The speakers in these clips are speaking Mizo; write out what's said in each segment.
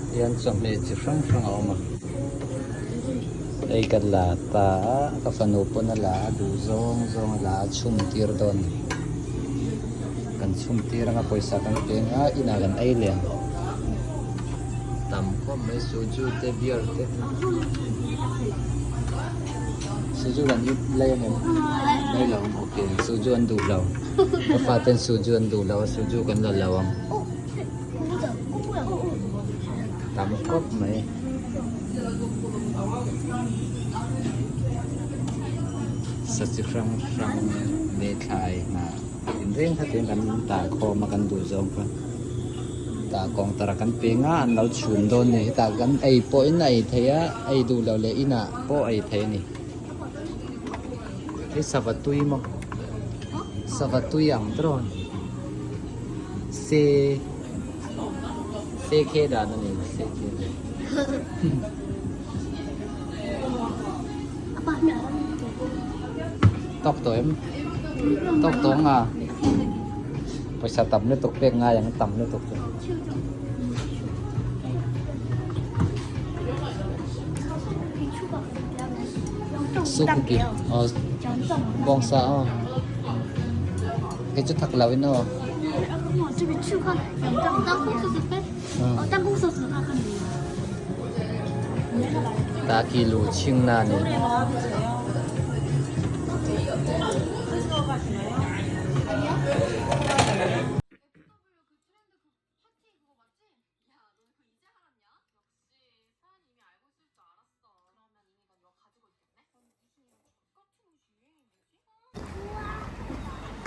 Hian chawhmeh chi hrang hrang a awm a hei ka la ta a ka fanu pawn a la a duh zawng zawng a la a chhum tir dawn a ni kan chhum tir anga pawisa kan peng a inah kan ei leh ang tam khawp mai suju te beer te suju kan ip lai ang em lai lo ang ok suju an duh lo ka faten suju an duh lo a suju kan la lo ang. Tam khawp mai. Sa chi hrang hrang leh thlai hnah tinreng kha chuan kan dah khawm a kan duh zawng kha tah kawngtara kan peng a an lo chhum dawn a ni hetah kan ei pawhin a ei theih a ei duh loh leh inah pawh a ei theih a ni hei sava tui maw sava tui ang tiraw. Se se khe dan a ni se khe dan. Tawk tawh em? Tawk tawh ang a? Pawisa tam lutuk pek ngai ang tam lutuk chu. Sukuki. Oh, bawngsa oh. Kei chu thak lo in aw. Ta ki lu ching na ni.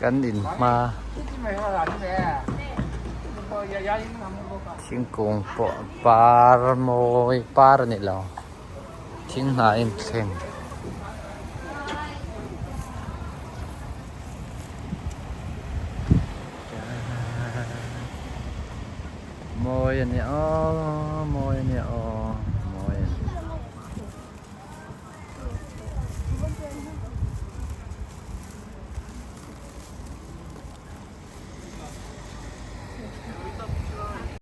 Kan in hma thingkung pawh par mawi par a ni lo thing hnah a inthleng. Mawi a ni aw mawi a ni aw.